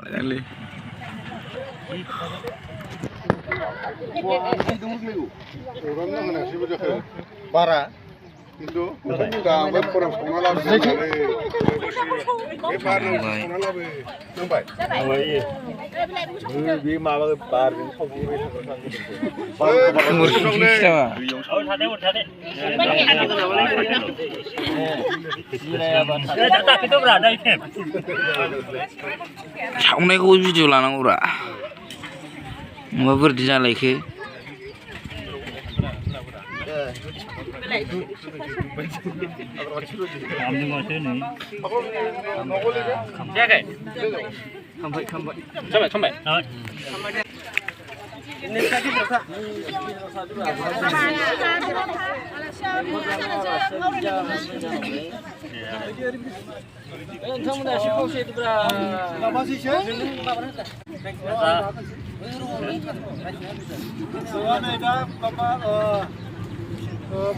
Dale. Para itu nggak kurang sekolah lah सावनायखौ video लानांगौरा माबाफोर जालायखो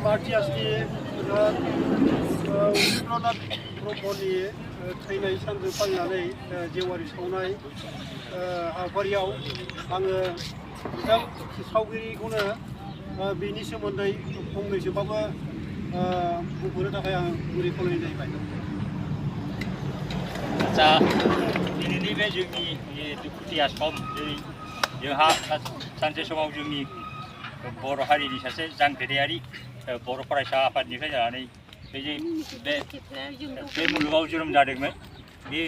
पार्टियासनि उपेन्द्रनाथ ब्रह्मनि थैनाय सानजों फालिनानै जेवारि सावनाय हाबाफारियाव आङो बिथां सावगिरिखौनो बेनि सोमोन्दै फंनैसोबाबो बुंफोरनो थाखाय आं गुरै खावलायनाय जाहैबाय। आच्चा दिनैनि बे जोंनि दुखुथिया सम जोंहा सानसे समाव जोंनि बर' हारिनि सासे जांख्रिथायारि बर' फरायसा आफादनिफ्राय जानानै बे मुलुगाव जोनोम जादोंमोन। बे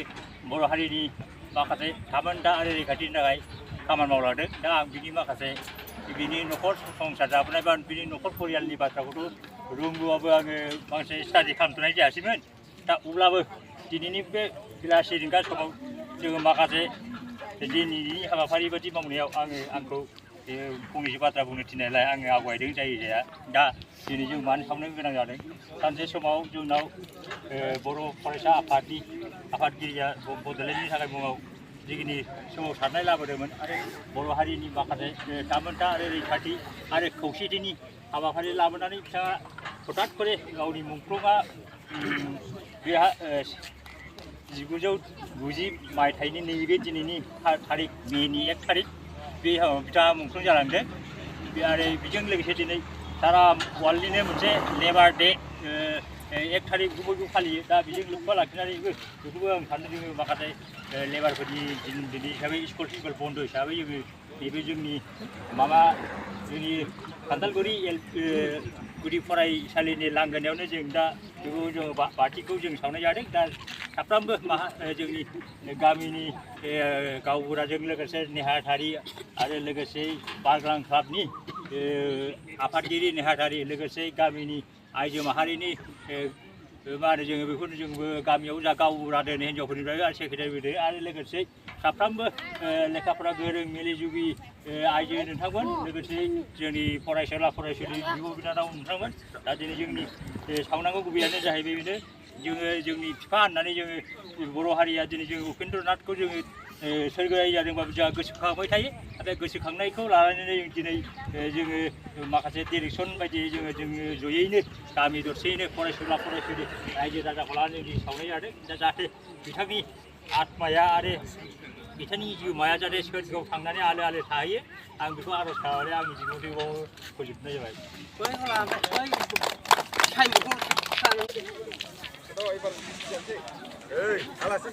बर' हारिनि माखासे थामोनथा आरो रैखाथिनि थाखाय खामानि मावलांदों। दा आं बिनि माखासे बिनि न'खर संसार जाबोनाय बा बिनि न'खर परियालनि बाथ्राखौथ' रोंगौआबो आङो माखासे स्टाडि खालामथ'नाय जायासैमोन। दा अब्लाबो दिनैनि बे बेलासि रिंगा समाव जोङो माखासे दिनैनि हाबाफारि बायदि मावनायाव आंखौ फंनैसो बाथ्रा बुंनो थिननायलाय आङो आवगायदों जाया दा दिनै जों मानो सावनो गोनां जादों। सानसे समाव जोंनाव बर' फरायसा आफादगिरिया बड'लेण्डनि थाखाय मुङाव जिखिनि सोमावसारनाय लाबोदोंमोन आरो बर' हारिनि माखासे थामोनथा आरो रैखाथि आरो खौसेथिनि हाबाफारि लाबोनानै बिथाङा हठात करे गावनि मुंख्लंआ बेहा 1990 मायथाइनि नैबे दिनैनि थारिख मेनि 1 थारिख बे बिथाङा मुंख्लं जालांदों। आरो बेजों लोगोसे दिनै सारा वर्ल्डनिनो मोनसे लेबार डे 1 थारिखखौ बयबो फालियो। दा बेजों लोब्बा लाखिनानैबो बेखौबो आं सानो जोङो माखासे लेबारफोरनि दिन हिसाबै स्कुल बन्द हिसाबै जोङो नैबे जोंनि जोंनि खान्थालगुरि गुदि फरायसालिनि लांगोनायावनो जों दा बेखौ जोङो बाथिखौ जों सावनाय जादों। दा साफ्रोमबो जोंनि गामिनि गावबुराजों लोगोसे नेहाथारि आरो लोगोसे बारग्रां क्लाबनि आफादगिरि नेहाथारि लोगोसे गामिनि आइजो माहारिनि मा होनो जोङो बेखौनो जोंबो गामियाव जा गावबुरा दोनो हिन्जावफोरनिफ्राय आरो सेक्रेटारिबो दोनो आरो लोगोसे साफ्रोमबो लेखाफोरा गोरों मेलेजुबि आइजो नोंथांमोन लोगोसे जोंनि फरायसुला फरायसुलि बिब' बिनानाव नोंथांमोन। दा दिनै जोंनि सावनांगौ गुबैयानो जाहैबाय बेनो जोंनि बिफा होननानै जोङो बर' हारिया दिनै जों उपेन्द्रनाथखौ जोङो सोरगोयारि जादोंबाबो जोंहा गोसोखांबाय थायो। नाथाय गोसोखांनायखौ लानानै दिनै जोङो माखासे डिरेक्सन बायदियै जोङो जयैनो गामि दरसेयैनो फरायसुला फरायसुलि रायजो राजाखौ लानानै जों सावनाय जादों। दा जाहाथे बिथांनि आत्माया आरो बिथांनि जिउमाया जाहाथे सोरगोआव थांनानै आलो आलो थाहैयो आं बेखौ आर'ज खालामनानै आंनि बिबुंथिखौ फोजोबनाय जाबाय। आलासि